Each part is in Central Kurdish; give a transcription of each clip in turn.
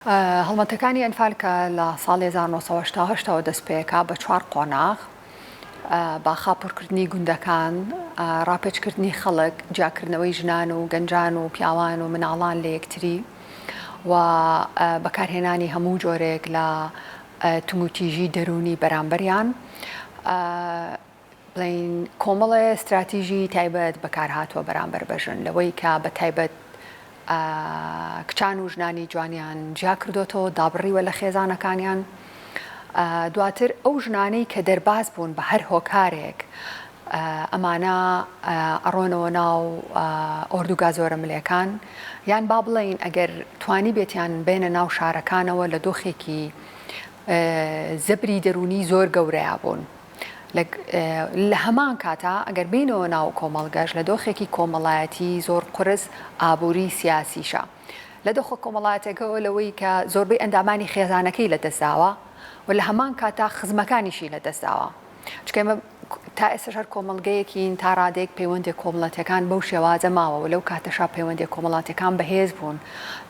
هەڵمەتەکانی ئەنفال کە لە ساڵی 1970 ەوە دەست پێکا بە چوار قۆناغ بە خاپوورکردنی گوندەکان، ڕاپێچکردنی خەڵک، جیاکردنەوەی ژنان و گەنجان و پیاوان و مناڵان لە یەکتری و بەکارهێنانی هەموو جۆرێک لە توندوتیژی دەروونی بەرامبەریان بڵێین کۆمەڵێ ستراتیژی تایبەت بەکارهاتووە بەرامبەر بە ژن لەوەی کە بە تایبەت کچان و ژنانی جوانیان جیا کردۆتەوە دابڕیوە لە خێزانەکانیان دواتر ئەو ژنانەی کە دەرباز بوون بە هەر هۆکارێک ئەمانە ئەڕۆنەوە ناو ئۆردوگا زۆرە ملێکان یان با بڵێین ئەگەر توانی بێتیان بێنە ناو شارەکانەوە لە دۆخێکی زەبری دەروونی زۆر گەورەیا بوون. لە هەمان کاتا ئەگەر بێینەوە ناو کۆمەڵگەش لە دۆخێکی کۆمەڵایەتی زۆر قورس ئابووری سیاسیشە لە دۆخە کۆمەڵاتەکەەوە لەوەی کە زۆربەی ئەندامانی خێزانەکەی لە دەستداوە و لە هەمان کاتا خزمەکانیشی لە دەستداوە چونکە ئێمە تا ئێستاش هەر کۆمەڵگەیەکین تا ڕادەیەک پەیوەندیە کۆمەڵاتیەکان بەو شێوازە ماوە و لەو کاتەشا پەیوەندیە کۆمەڵاتیەکان بەهێز بوون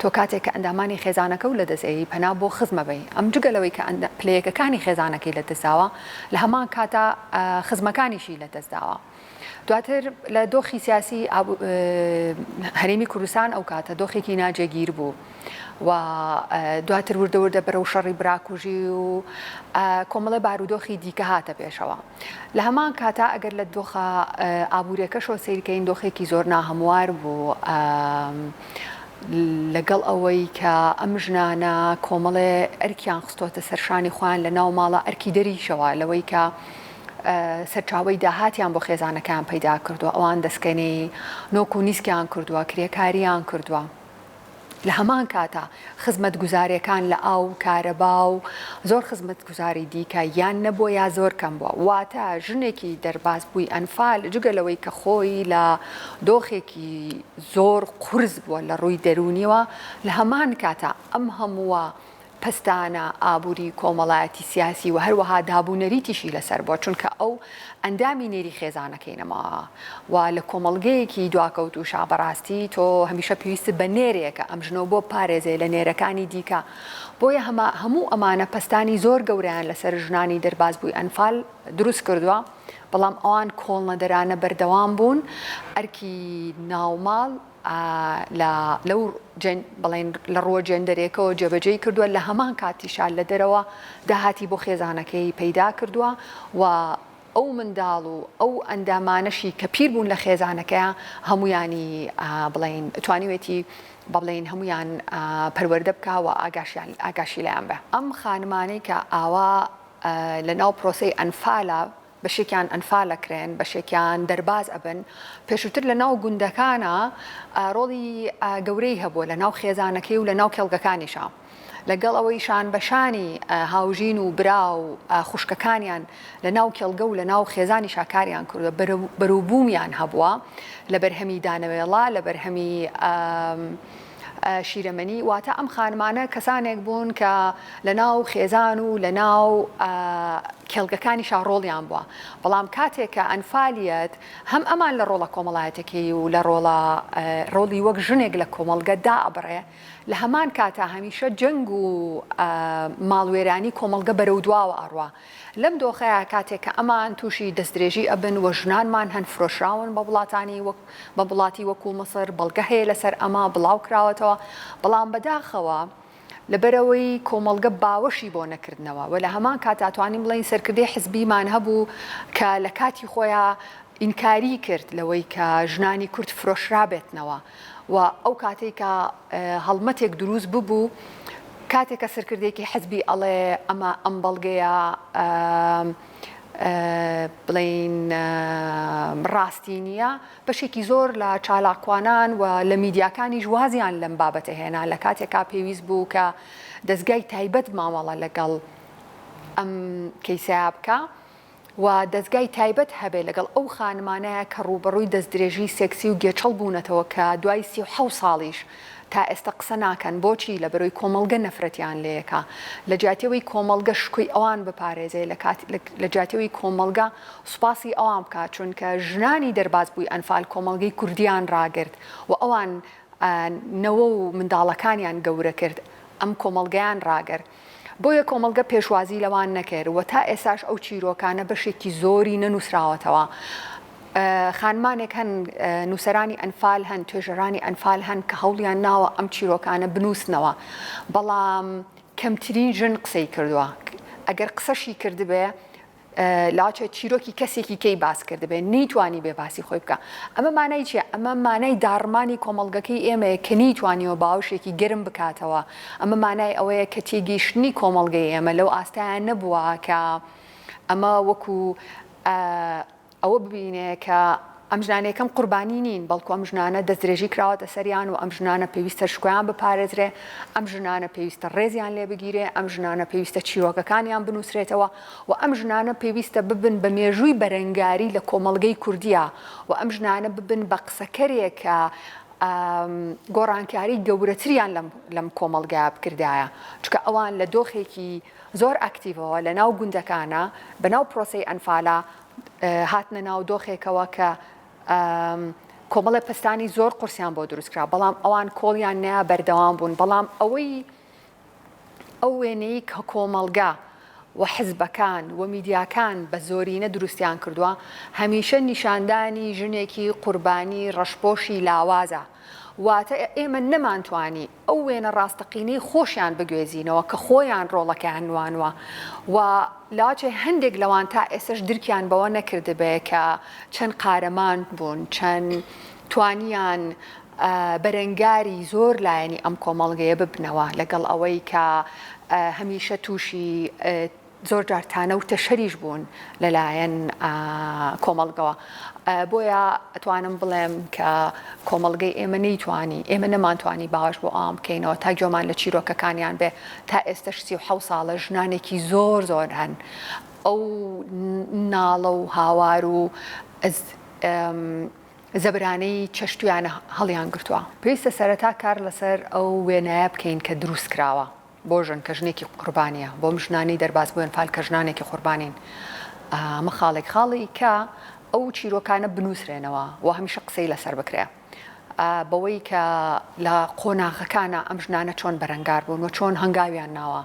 تۆ کاتێک کە ئەندامانی خێزانەکەو لەدەست ئەیەی پەنا بۆ خزمە بەی ئەم جگە لەوەی کە پلەیەکەکانی خێزانەکەی لەدەست داوە لە هەمان کاتا خزمەکانیشی لەدەست داوە دواتر لە دۆخی سیاسی هەرێمی کوردستان ئەو کاتە دۆخێکی ناجێگیر بوو و دواتر وردە وردە بەرەو شەڕی براکوژی و کۆمەڵە بارودۆخی دیکە هاتە پێشەوە لە هەمان کاتا ئەگەر لە دۆخە ئابووریەکەشەوە سەیرکەین دۆخێکی زۆر ناهەموار بوو لەگەڵ ئەوەی کە ئەم ژنانە کۆمەڵێ ئەرکیان خستۆتە سەرشانی خۆیان لە ناو ماڵە ئەرکی دەریشەوە لەوەی کە سەرچاوەی داهاتیان بۆ خێزانەکەیان پەیدا کردووە، ئەوان دەسکەنەی نۆک و نیسکیان کردووە، کرێکارییان کردووە. لە هەمان کاتا خزمەتگوزارییەکان لە ئاو و کارەبا و زۆر خزمەتگوزاری دیکە یان نەبووە یا زۆر کەم بووە. واتە ژنێکی دەربازبووی ئەنفال جگە لەوەی کە خۆی لە دۆخێکی زۆر قورس بووە لە ڕووی دەروونییەوە، لە هەمان کاتا ئەم هەمووە پەستانە ئابووری، کۆمەڵایەتی، سیاسی و هەروەها دابونەریتیشی لەسەر بووە، چونکە ئەو ئەندامی نێری خێزانەکەی نەماوە و لە کۆمەڵگەیەکی دواکەوتووشا بەڕاستی تۆ هەمیشە پێویستت بە نێرێکە ئەم ژنەو بۆ بپارێزێ لە نێرەکانی دیکە، بۆیە هەمە هەموو ئەمانە پەستانی زۆر گەورەیان لەسەر ژنانی دەربازبووی ئەنفال دروست کردووە، بەڵام ئەوان کۆڵنەدەرانە بەردەوام بوون ئەرکی ناوماڵ لە لەو بڵێن لە ڕووە جێندەرێکەوە جێبەجێی کردووە لە هەمان کاتیشا لە دەرەوە داهاتی بۆ خێزانەکەی پەیدا کردووە و ئەو منداڵ و ئەو ئەندامانەشی کە پیر بوون لە خێزانەکەیا هەمویانی بڵێن توانیوێتی بەڵێن هەمویان پەروەردە بکە و ئاگاشیان ئاگاشی لایان بە ئەم خانمانەی کە ئاوا لە ناو پرۆسەی ئەنفالە بەشێکیان ئەنفال ئەکرێن، بەشێکیان دەرباز ئەبن، پێشووتر لە ناو گوندەکانا ڕۆڵی گەورەی هەبووە لە ناو خێزانەکەی و لە ناو کێڵگەکانیشا. لەگەڵ ئەوەی شان بە شانی هاوژین و برا و خوشکەکانیان لە ناو کێڵگە و لە ناو خێزانیشا کاریان کردووە، بەروبوومیان هەبووە لە بەرهەمی دانەوێڵە، لە بەرهەمی شیرەمەنی، واتە ئەم خانمانە کەسانێک بوون کە لە ناو خێزان و لە ناو کێڵگەکانیشا ڕۆڵیان بووە، بەڵام کاتێک کە ئەنفالیەت هەم ئەمان لە ڕۆڵە کۆمەڵایەتەکەی و لە ڕۆڵە ڕۆڵی وەک ژنێک لە کۆمەڵگە دائەبڕێ، لە هەمان کاتا هەمیشە جەنگ و ماڵوێرانی کۆمەڵگە بەرەو دواوە ئەڕوا. لەم دۆخەیا کاتێک کە ئەمان تووشی دەستدرێژی ئەبن و ژنانمان هەن فرۆشراون بە وڵاتانی وەک بە وڵاتی وەکوو میسر بەڵگە هەیە لەسەر ئەمە بڵاو کراوەتەوە بەڵام بەداخەوە لەبەرئەوەی کۆمەڵگە باوەشی بۆ نەکردنەوە و لە هەمان کاتا توانیم بڵێین سەرکردەی حزبیمان هەبوو کە لە کاتی خۆیا ئینکاری کرد لەوەی کە ژنانی کورد فرۆشرابێتنەوە و ئەو کاتەی کە هەڵمەتێک دروست ببوو کاتێک کە سەرکردەیەکی حزبی ئەڵێ ئەمە ئەم بەڵگەیە بڵێین ڕاستی نییە بەشێکی زۆر لە چالاکوانان و لە میدیاکانیش وازیان لەم بابەتە هێنا لە کاتێکا پێویست بوو کە دەزگای تایبەت مامەڵە لەگەڵ ئەم کەیسەیا بکا و دەزگای تایبەت هەبێ لەگەڵ ئەو خانمانەیا کە ڕووبەڕووی دەستدرێژی سێکسی و گێچەڵ بوونەتەوە کە دوای 37 ساڵیش تا ئێستە قسە ناکەن بۆچی لەبەرەوەی کۆمەڵگە نەفرەتیان لێیەکا لە جیاتی ئەوەی کۆمەڵگە شکۆی ئەوان بپارێزێ لە کات لە جیاتی ئەوەی کۆمەڵگە سوپاسی ئەوان بکا چونکە ژنانی دەربازبووی ئەنفال کۆمەڵگەی کوردیان ڕاگرت و ئەوان نەوە و منداڵەکانیان گەورە کرد. ئەم کۆمەڵگەیان ڕاگرت. بۆیە کۆمەڵگە پێشوازی لەوان نەکرد و تا ئێستاش ئەو چیرۆکانە بەشێکی زۆری نەنووسراوەتەوە. خانمانێک هەن، نووسەرانی ئەنفال هەن، توێژەرانی ئەنفال هەن کە هەوڵیان ناوە ئەم چیرۆکانە بنووسنەوە، بەڵام کەمترین ژن قسەی کردووە. ئەگەر قسەشی کردبێ لاچێ چیرۆکی کەسێکی کەی باس کردبێ نەیتوانیبێ باسی خۆی بکا. ئەمە مانای چیە؟ ئەمە مانای داڕمانی کۆمەڵگەکەی ئێمەیە کە نەیتوانیوە باوەشێکی گەرم بکاتەوە. ئەمە مانای ئەوەیە کە تێگەیشتنی کۆمەڵگەی ئێمە لەو ئاستایە نەبووە کە ئەمە وەکو ئەوە ببینێ کە ئەم ژنانە یەکەم قوربانی نین، بەڵکو ئەم ژنانە دەستدرێژی کراوەتە سەریان و ئەم ژنانە پێویستە شکۆیان بپارێزرێ، ئەم ژنانە پێویستە ڕێزیان لێ بگیرێ، ئەم ژنانە پێویستە چیرۆکەکانیان بنووسرێتەوە و ئەم ژنانە پێویستە ببن بە مێژووی بەرەنگاری لە کۆمەڵگەی کوردیا و ئەم ژنانە ببن بە قسەکەرێک کە گۆڕانکاری گەورەتریان لەم کۆمەڵگایە بکردایە، چونکە ئەوان لە دۆخێکی زۆر ئاکتیڤەوە لە ناو گوندەکانا بە ناو پرۆسەی ئەنفالا هاتنە ناو دۆخێکەوە کە کۆمەڵێ پەستانی زۆر قورسیان بۆ دروست کرا بەڵام ئەوان کۆڵیان نیا بەردەوام بوون بەڵام ئەوەی ئەو وێنەی کە کۆمەڵگا و حزبەکان و میدیاکان بە زۆرینە دروستیان کردووە هەمیشە نیشاندانی ژنێکی قوربانی ڕەشپۆشی لاوازە واتە ئێمە نەمانتوانی ئەو وێنە ڕاستەقینەی خۆشیان بگوێزینەوە کە خۆیان ڕۆڵەکەیان نوانوە و لاچێ هەندێک لەوان تا ئێستەش درکیان بەوە نەکردبێ کە چەند قارەمان بوون، چەند توانیان بەرەنگاری زۆر لایەنی ئەم کۆمەڵگەیە ببنەوە لەگەڵ ئەوەی کە هەمیشە تووشی زۆر جار تانە و تەشەریش بوون لەلایەن کۆمەڵگەوە. بۆیە ئەتوانم بڵێم کە کۆمەڵگەی ئێمە نەیتوانی، ئێمە نەمانتوانی باوەش بۆ ئەوان بکەینەوە تا گوێمان لە چیرۆکەکانیان بێ. تا ئێستەش 37 ساڵە ژنانێکی زۆر زۆر هەن ئەو ناڵە و هاوار و زەبرانەی چەشتویانە هەڵیان گرتووە. پێویستە سەرەتا کار لەسەر ئەو وێنایە بکەین کە دروست کراوە. بۆ ژن کە ژنێکی قوربانیە، بۆ ئەم ژنانەی دەربازبووی ئەنفال کە ژنانێکی قوربانین، ئەمە خاڵێک، خاڵی کە ئەو چیرۆکانە بنووسرێنەوە و هەمیشە قسەی لەسەر بکرێ بەوەی کە لە قۆناغەکانە ئەم ژنانە چۆن بەرەنگار بوون و چۆن هەنگاویان ناوە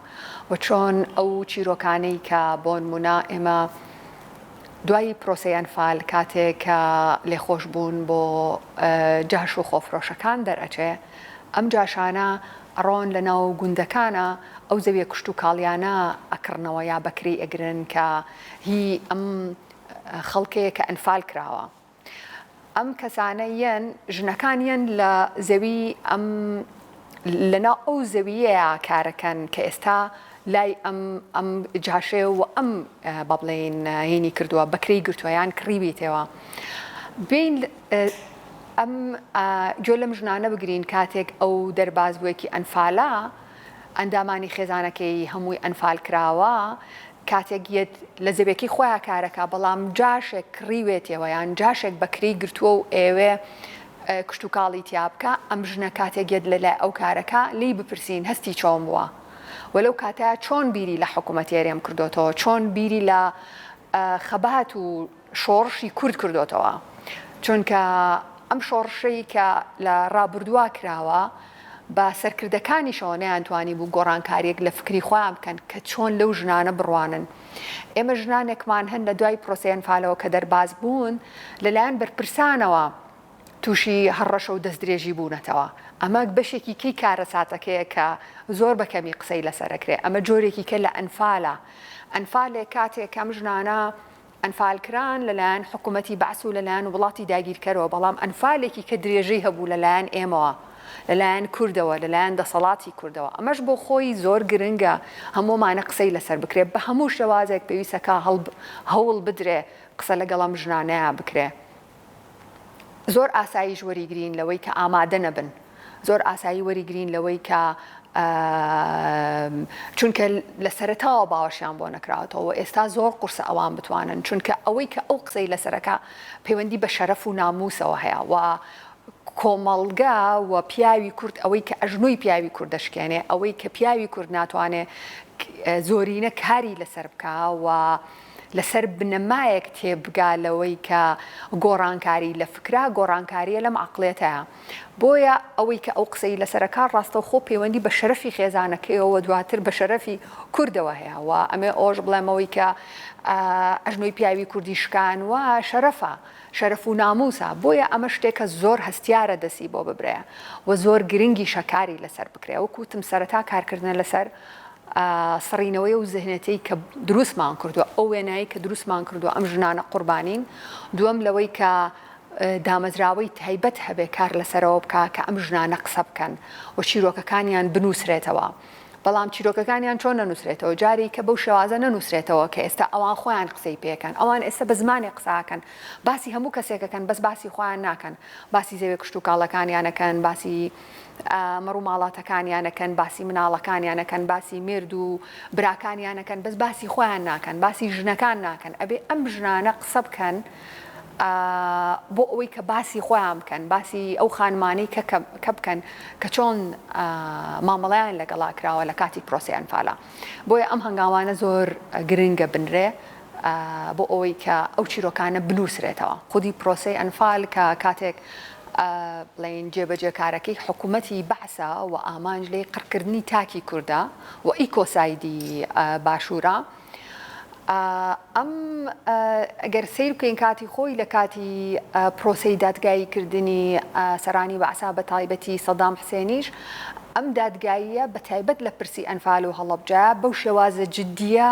و چۆن ئەو چیرۆکانەی کە بۆنمونە ئێمە دوای پرۆسەی ئەنفال کاتێک کە لێخۆشبوون بۆ جاش و خۆفرۆشەکان دەرئەچێ ئەم جاشانە ئەڕۆن لە ناو گوندەکانا ئەو زەویە کشتوکاڵیانە ئەکڕنەوە یا بەکرێی ئەگرن کە هی ئەم خەڵکەیە کە ئەنفال کراوە. ئەم کەسانە یەن ژنەکان یەن لە زەوی ئەم لە ناو ئەو زەویەیە کارەکەن کە ئێستا لای ئەم ئەم جاشەیە و ئەم با بڵێین هینی کردووە بەکرێی گرتووە یان کڕیویتەوە. بین ئەم گوێ لەم ژنانە بگرین کاتێک ئەو دەربازبووێکی ئەنفالە ئەندامانی خێزانەکەی هەمووی ئەنفال کراوە کاتێک یەت لە زەویەکەی خۆیا کارەکا بەڵام جاشێک کڕیوێتیەوە یان جاشێک بەکرێی گرتووە و ئەیەوێ کشتوکاڵی تیا بکا ئەم ژنە کاتێک یەت لەلای ئەو کارەکا لێی بپرسین هەستی چۆن بووە و لەو کاتەیا چۆن بیری لە حکوومەتی هەرێم کردۆتەوە چۆن بیری لە خەبات و شۆڕشی کورد کردۆتەوە چونکە ئەم شۆڕشەی کە لە ڕابردووا کراوە بە سەرکردەکانیشەوە نەیانتوانی بوو گۆڕانکاریەک لە فکری خۆیان بکەن کە چۆن لەو ژنانە بڕوانن ئێمە ژنانێکمان هەن لە دوای پرۆسەی ئەنفالەوە کە دەرباز بوون لەلایەن بەرپرسانەوە تووشی هەڕەشە و دەستدرێژی بوونەتەوە ئەمە بەشێکی کەی کارەساتەکەیە کە زۆر بە کەمی قسەی لەسەر ئەکرێ ئەمە جۆرێکی کە لە ئەنفالە ئەنفالێک کاتێک ئەم ژنانە ئەنفالکران لەلایەن حکومەتی بەعس و لەلایەن وڵاتی داگیرکەرەوە، بەڵام ئەنفالێکی کە درێژەی هەبوو لەلایەن ئێمەوە، لەلایەن کوردەوە، لەلایەن دەسەڵاتی کوردەوە. ئەمەش بۆ خۆی زۆر گرنگە هەموومانە قسەی لەسەر بکرێ. بە هەموو شێوازێک پێویستە کە هەوڵ بدرێ قسە لەگەڵ ئەم ژنانەیا بکرێ. زۆر ئاساییش وەریگرین لەوەی کە ئامادە نەبن، زۆر ئاسایی وەریگرین لەوەی کە چونکە لە سەرەتاوە باوەشیان بۆ نەکراوەتەوە و ئێستا زۆر قورسە ئەوان بتوانن چونکە ئەوەی کە ئەو قسەی لەسەرەکە پەیوەندی بە شەرەف و ناموسەوە هەیە و کۆمەڵگە و پیاوی کورد ئەوەی کە ئەژنۆی پیاوی کورد دەشکێنێ ئەوەی کە پیاوی کورد ناتوانێ زۆرینە کاری لەسەر بکە و. لەسەر بنەمایەک تێبگا لەوەی کە گۆڕانکاری لە فکرا گۆڕانکاریە لەم عەقڵیەتەیە بۆیە ئەوەی کە ئەو قسەی لەسەرەکا ڕاستەوخۆ پەیوەندی بە شەرەفی خێزانەکەیەوە دواتر بە شەرەفی کوردەوە هەیە و ئەمێ ئەوەش بڵێم ئەوەی کە ئەژنۆی پیاوی کوردی شکانوە شەرەفە شەرەف و ناموسە بۆیە ئەمە شتێکە زۆر هەستیارە دەسی بۆ ببرێ و زۆر گرنگیشە کاری لەسەر بکرێ وەکو وتم سەرەتا کارکردنە لەسەر سڕینەوەی ئەو زهنێتەی کە دروستمان کردووە، ئەو وێنایەی کە دروستمان کردووە ئەم ژنانە قوربانین، دووەم لەوەی کە دامەزراوەی تایبەت هەبێ کار لەسەرەوە بکا کە ئەم ژنانە قسە بکەن و چیرۆکەکانیان بنووسرێتەوە. بەڵام چیرۆکەکانیان چۆن نەنووسرێتەوە؟ جارێ کە بەو شێوازە نەنووسرێتەوە کە ئێستا ئەوان خۆیان قسەی پێکەن. ئەوان ئێستا بە زمانێک قسە ئەکەن، باسی هەموو کەسێک ئەکەن بەس باسی خۆیان ناکەن. باسی زەویە کشتوکاڵەکانیان ئەکەن، باسی مەڕ و ماڵاتەکانیان ئەکەن، باسی مناڵەکانیان ئەکەن، باسی مێرد و براکانیان ئەکەن، بەس باسی خۆیان ناکەن، باسی ژنەکان ناکەن. ئەبێ ئەم ژنانە قسە بکەن بۆ ئەوەی کە باسی خۆیان بکەن، باسی ئەو خانمانەی کە کە بکەن کە چۆن مامەڵەیان لەگەڵا کراوە لە کاتی پرۆسەی ئەنفالا. بۆیە ئەم هەنگاوانە زۆر گرنگە بنرێ بۆ ئەوەی کە ئەو چیرۆکانە بنووسرێتەوە. خودی پرۆسەی ئەنفال کە کاتێک بڵێین جێبەجێکارەکەی حکوومەتی بەعسە و ئامانج لێی قڕکردنی تاکی کوردە و ئیکۆسایدی باشوورە، ئەم گەر سەیر بکەین کاتی خۆی لە کاتی پرۆسەی دادگایی کردنی سەرانی بەعسا بە تایبەتی سەدام حسێنیش ئەم دادگاییە بە تایبەت لە پرسی ئەنفال و هەڵەبجە بەو شێوازە جدیە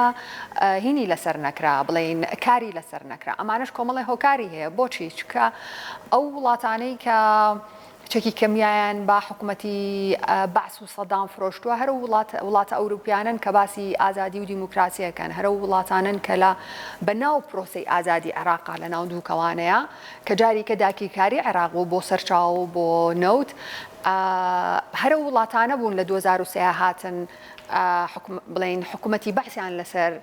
هینی لەسەر نەکرا بڵێین کاری لەسەر نەکرا ئەمانەش کۆمەڵی هۆکاری هەیە بۆچی چکە ئەو وڵاتانەی کە چەکی کەمیایان بە حکومەتی بەعس و سەدام فرۆشتووە، هەر ئەو وڵاتە ئەوروپیانەن کە باسی ئازادی و دیموکراسی ئەکەن، هەر ئەو وڵاتانەن کە لە بە ناو پرۆسەی ئازادی عێراقا لە ناو دووکەوانەیە کە جاریکە داکیرکاری عێراق بوو بۆ سەرچاوە و بۆ نەوت، هەر ئەو وڵاتانە بوون لە 2003 هاتن بڵێین حکومەتی بەعسیان لەسەر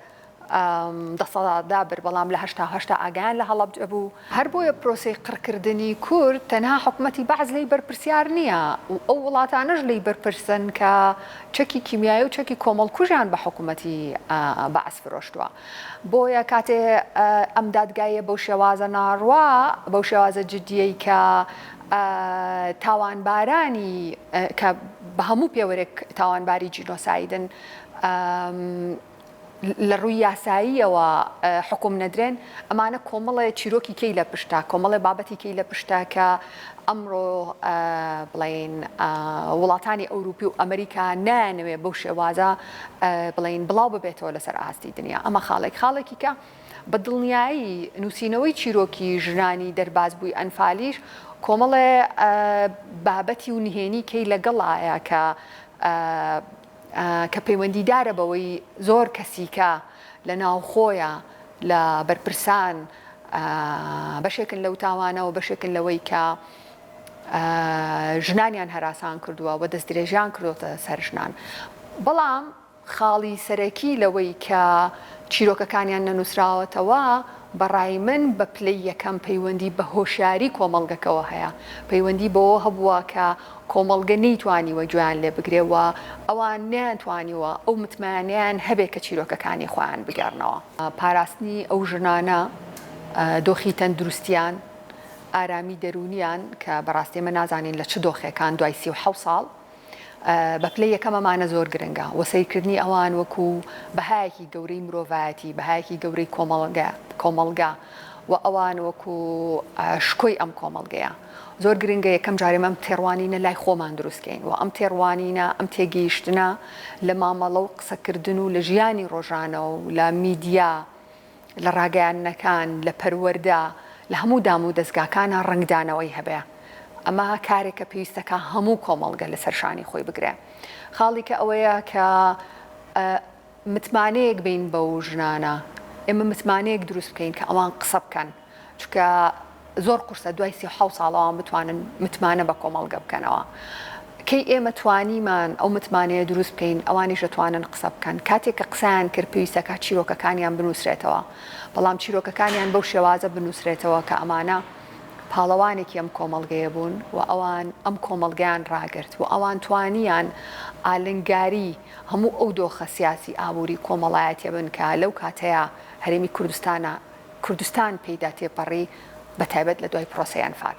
دەسەڵاتدا برد، بەڵام لە 88 ئاگایان لە هەڵەبجە بوو. هەر بۆیە پرۆسەی قڕکردنی کورد تەنها حکومەتی بەعس لێی بەرپرسیار نییە و ئەو وڵاتانەش لێی بەرپرسن کە چەکی کیمیایی و چەکی کۆمەڵکوژیان بە حکومەتی بەعس فرۆشتووە. بۆیە کاتێ ئەم دادگاییە بەو شێوازە ناڕوا، بەو شێوازە جدییەی کە تاوانبارانی کە بە هەموو پێوەرێک تاوانباری جینۆسایدن، لە ڕووی یاساییەوە حوکم نەدرێن، ئەمانە کۆمەڵێ چیرۆکی کەی لە پشتە، کۆمەڵێ بابەتی کەی لە پشتە کە ئەمڕۆ بڵێین وڵاتانی ئەوروپی و ئەمریکا نایانەوێ بەو شێوازە بڵێین بڵاو ببێتەوە لەسەر ئاستی دنیا. ئەمە خاڵێک. خاڵێکی کە بە دڵنیایی نووسینەوەی چیرۆکی ژنانی دەربازبووی ئەنفالیش کۆمەڵێ بابەتی و نهێنی کەی لەگەڵایە کە کە پەیوەندیدارە بەوەی زۆر کەسیکە لە ناوخۆیە لە بەرپرسان بەشێکن لەو تاوانە و بەشێکن لەوەی کە ژنانیان هەراسان کردووە و دەستدرێژیان کردۆتە سەر ژنان. بەڵام خاڵی سەرەکی لەوەی کە چیرۆکەکانیان نەنووسراوەتەوە، بە ڕای من بە پلەی یەکەم پەیوەندی بە هۆشیاری کۆمەڵگەکەوە هەیە، پەیوەندی بەوە هەبووە کە کۆمەڵگە نەیتوانیوە گوێیان لێ بگرێ و ئەوان نەیانتوانیوە ئەو متمانەیان هەبێ کە چیرۆکەکانی خۆیان بگێڕنەوە. پاراستنی ئەو ژنانە، دۆخی تەندروستیان، ئارامی دەروونیان کە بەڕاستی ئێمە نازانین لە چ دۆخێکان دوای 37 ساڵ، بە پلەی یەکەم ئەمانە زۆر گرنگە و سەیرکردنی ئەوان وەکو بەهایەکی گەورەی مرۆڤایەتی، بەهایەکی گەورەی کۆمەڵگە و ئەوان وەکو شکۆی ئەم کۆمەڵگەیە. زۆر گرنگە یەکەم جار ئێمە ئەم تێڕوانینە لای خۆمان دروست کەین و ئەم تێڕوانینە، ئەم تێگەیشتنە لە مامەڵە و قسەکردن و لە ژیانی ڕۆژانە و لە میدیا، لە ڕاگەیاندنەکان، لە پەروەردە، لە هەموو دام و دەزگاکانا ڕەنگدانەوەی هەبێ. ئەمە کارێکە پێویستەکا هەموو کۆمەڵگە لەسەر شانی خۆی بگرێ. خاڵی کە ئەوەیە کە متمانەیەک بین بەو ژنانە، ئێمە متمانەیەک دروست بکەین کە ئەوان قسە بکەن. چونکە زۆر قورسە دوای 37 ساڵ ئەوان بتوانن متمانە بە کۆمەڵگە بکەنەوە. کەی ئێمە توانیمان ئەو متمانەیە دروست بکەین ئەوانیش دەتوانن قسە بکەن. کاتێک کە قسەیان کرد پێویستەکە چیرۆکەکانیان بنووسرێتەوە. بەڵام چیرۆکەکانیان بەو شێوازە بنووسرێتەوە کە ئەمانە پاڵەوانێکی ئەم کۆمەڵگەیە بوون و ئەوان ئەم کۆمەڵگەیان ڕاگرت و ئەوان توانیان ئالنگاری هەموو ئەو دۆخە سیاسی، ئابووری، کۆمەڵایەتیە بن کە لەو کاتەیا هەرێمی کوردستانە کوردستان پێیدا تێپەڕی بە تایبەت لە دوای پرۆسەی ئەنفال.